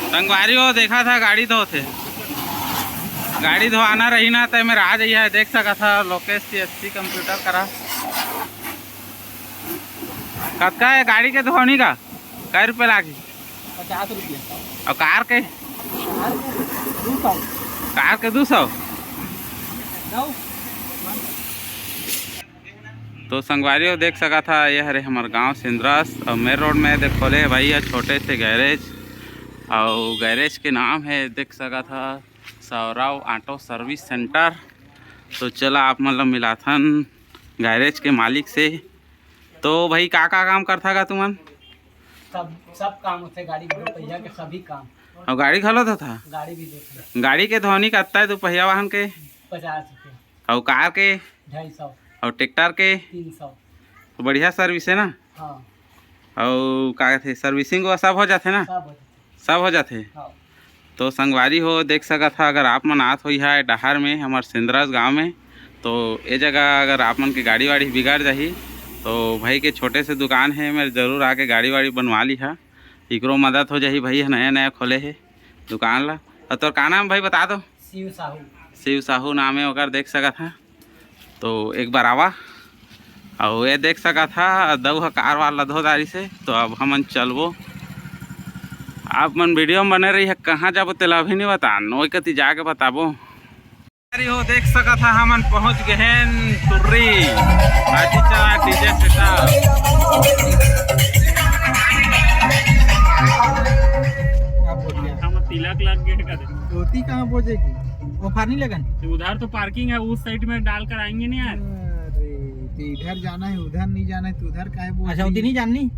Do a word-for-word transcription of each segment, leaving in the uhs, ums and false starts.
संगवारी हो, देखा था गाड़ी धोथे, गाड़ी धोआना रही ना, ते मेर आ जाइए, देख सका था Lokesh C S C computer करा। कतका है गाड़ी के धोनी का? कै रुपये लागी? पचास रुपये। और कार के? कार के दो सौ। कार के दो सौ? दो। तो संगवारी हो, देख सका था, ये हरे हमर गांव सिंदरस और मेन रोड में देख खोले हे भाई, ये छोटे से गैरेज। और गैरेज के नाम है, देख सका था, सौरव ऑटो सर्विस सेंटर। तो चला, आप मन ला मिलाथन गैरेज के मालिक से। तो भाई, का का काम करथा गा तुमन? सब, सब काम होथे, गाड़ी घलो पहिया के सभी काम। और गाड़ी घलो धोथा? गाड़ी भी धोथे। गाड़ी के धोनी कत्ता है दो पहिया वाहन के? पचास रुपये। और कार के? ढाई सौ। और ट्रैक्टर के? तीन सौ। तो बढ़िया सर्विस है ना? हाँ। और का कहथे, सर्विसिंग वो सब हो जाथे ना? सब हो जाथे। सब हो जाथे। हाँ। तो संगवारी हो, देख सकत हा, अगर आप मन आत होइहा ए डहार में, हमर सिंदरस गांव में, तो ए जगह अगर आप मन के गाड़ी वाड़ी बिगड़ जाही, तो भाई के छोटे से दुकान है, मेर जरूर आके गाड़ी वाड़ी बनवा लिहा। इकरो मदद हो जाही, भाई ह नया नया खोले हे दुकान ला। और तोर का नाम भाई, बता दो। शिव साहू। शिव साहू नाम है ओकर, देख सकत हा। तो एक बार आवा, अउ ये देख सकत हा, दऊ ह कार वार ला धो डारिस हे। तो अब हमन चलबो, आप मन वीडियो में बने रहिहा, कहाँ जाबो तेला अभी नहीं बतान, ओई कति जाके बताबो। अरे हो, देख सकत हा, हमन पहुँच गए हैं तुर्री, आती चला डीजे सेटअप। का बोल गया? माथा में तिलक लग गए का दे। धोती कहाँ बोझेगी? वो फानी लगन। तो उधर तो पार्किंग है, उस साइड में डाल कर आएंगे नहीं यार। अरे, तो इधर जाना है, उधर नहीं जाना है, तो उधर काहे बोझ अच्छा, रही उतनी है? जाननी?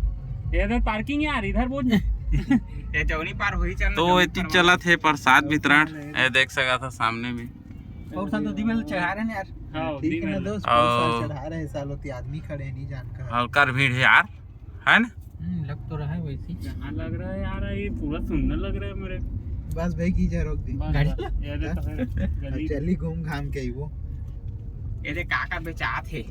ये इधर पार्किंग है यार, इधर बोझ। ये जौनी पार होई चलना, तो जौनी इतनी पार चलत है प्रसाद वितरण, ये देख सका था सामने में। और साल तो दिवे चढ़ा रहे हैं यार। हाँ, ठीक है ना दिवे। दोस्त, और साल चढ़ा रहे हैं, साल होती आदमी खड़े हैं, नहीं जान का। और कर भीड़ है यार, है ना? हम्म, लग तो रहा है वैसे ही। जहाँ लग रहा है यार, ये पूरा सुनने लग रहा है मेरे। बस भाई, की जा रोक दे। बस, गाड़ी बस, ये देखो, हाँ? गली। अब चली घूम घाम के आई वो। ये देख, का का बेचात हे।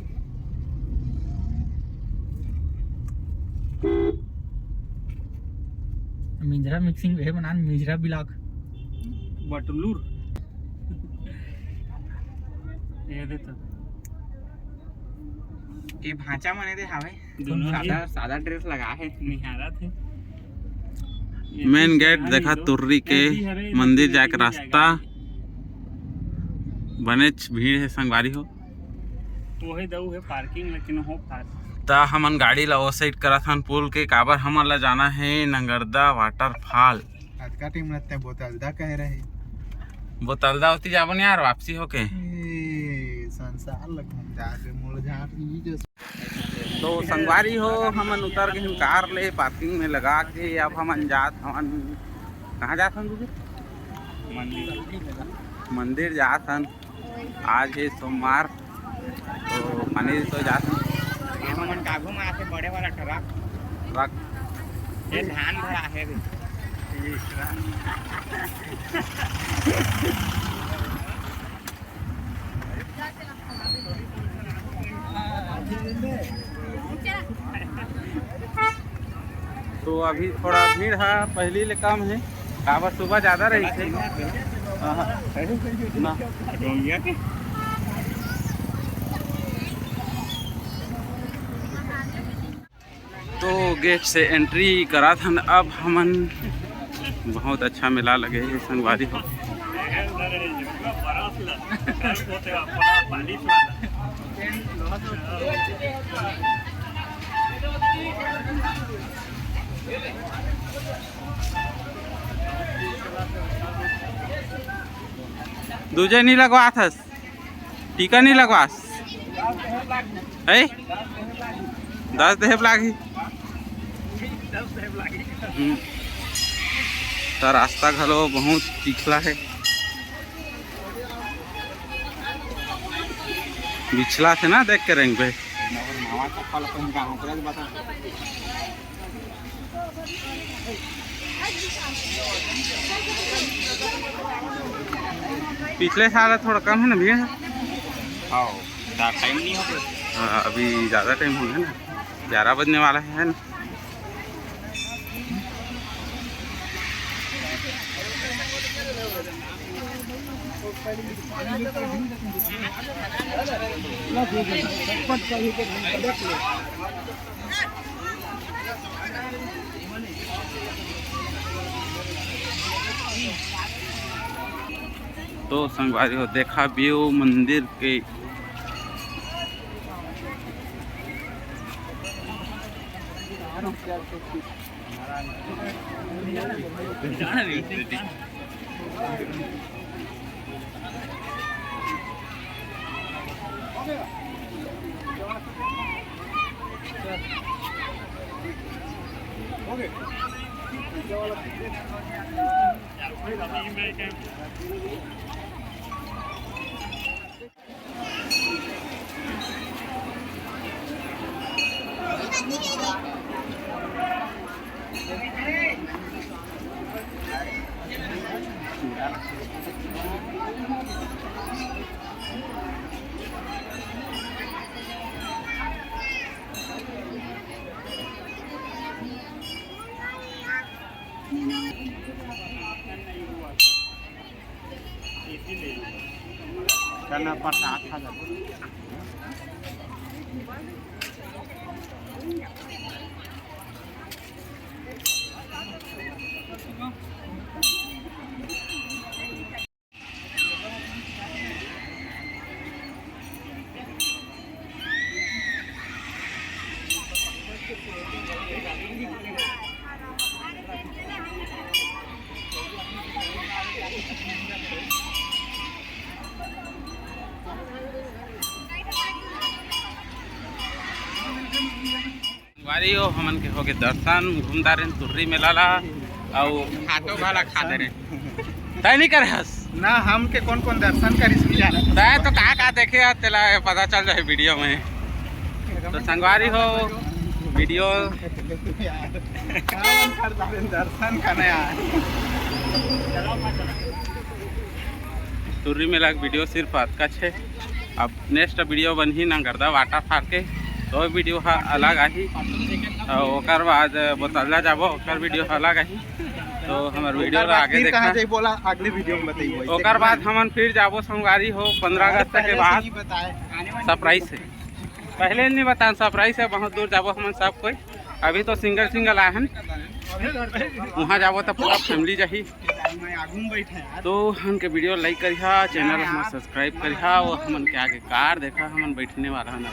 मिंजरा मिक्सिंग वे बनान, मिंजरा बिलाक। बटलूर। ये दे तो। ये भांचा मने दे हावे। दोनों सादा, सादा ड्रेस लगा है। निहारा थे। मेन गेट देखा, तुर्री के मंदिर जाए के रास्ता। बनेच भीड़ है संगवारी हो। वही दऊ है पार्किंग, लेकिन हो पार। त हमन गाड़ी ला ओ साइड करत हन पुल के, काबर हमन ला जाना है नंगरदा वाटरफॉल। अतका टाइम रहते बोतलदा कहे रहे। बोतलदा होती जाबो न यार, वापसी होके। ए, संसार ला घूम जा रे, मोड़ झाट ई जो। तो संगवारी हो, हमन उतर गए कार ले पार्किंग में लगा के। अब हमन जात हवन, कहाँ जात हवन गुरु? मंदिर। मंदिर जात हन। आज है सोमवार, तो पानी तो जात हन। ये हमन काघू में आथे बड़े वाला ट्रक। ट्रक। ये धान भरा है रे। तो अभी थोड़ा भीड़ है, पहली ले कम है, काबर सुबह ज़्यादा रही थे। हाँ, हाँ। ना। तो गेट से एंट्री करात हन अब हमन। बहुत अच्छा मेला लगे हे संगवारी हो। दूजे नहीं लगवात हस। टीका नहीं लगवास? है? दस देहेब लागही। हम्म। त रास्ता घलो बहुत पिछला है। बिछला से ना देख के रेंग पे। नवा चप्पल अपन का ऊपर बता। पिछले साल थोड़ा कम है ना भैया? हाँ, ज़्यादा टाइम नहीं हो गया। हाँ, अभी ज़्यादा टाइम हो गया ना, ग्यारह बजने वाला है, है ना? तो संगवारी हो, देखा व्यू मंदिर के। चलना पड़ता, अच्छा जाता। संगवारी हो, हमन के होगे दर्शन, घूम डारेन तुर्री मेला ला, अउ खातो घला खा डारेन। तय नहीं करे हस? ना, हमके कौन कौन दर्शन करिस, नहीं जाना। तय तो का का देखे हस, तेला पता चल जाए वीडियो में। तो संगवारी हो, वीडियो यार, का मन कर डारेन दर्शन करने आए। तुर्री मेला के वीडियो सिर्फ अतका छे। अब नेक्स्ट वीडियो बनही नंगरदा वाटर पार्क के, तो वीडियो ह अलग आही। अउ ओकर बाद बोतला जाबो, ओकर वीडियो ह अलग आही। तो हमर वीडियो ओकर ला बाद आगे फिर देखा। कहाँ जाई बोला, अगले वीडियो में बताइए। ओकर बाद हमन फिर जाबो संगवारी हो, पंद्रह अगस्त के बाद। सरप्राइज है, पहले नहीं बतान, सरप्राइज है। बहुत दूर जाबो हमन सब कोई। अभी तो सिंगल सिंगल आए हन, वहाँ जाबो तो पूरा फैमिली जाही। तो हमन के वीडियो लाइक करिहा, चैनल हमर सब्सक्राइब करिहा, वो हमन के आगे कार देखा, हमन बैठने वाला है ना।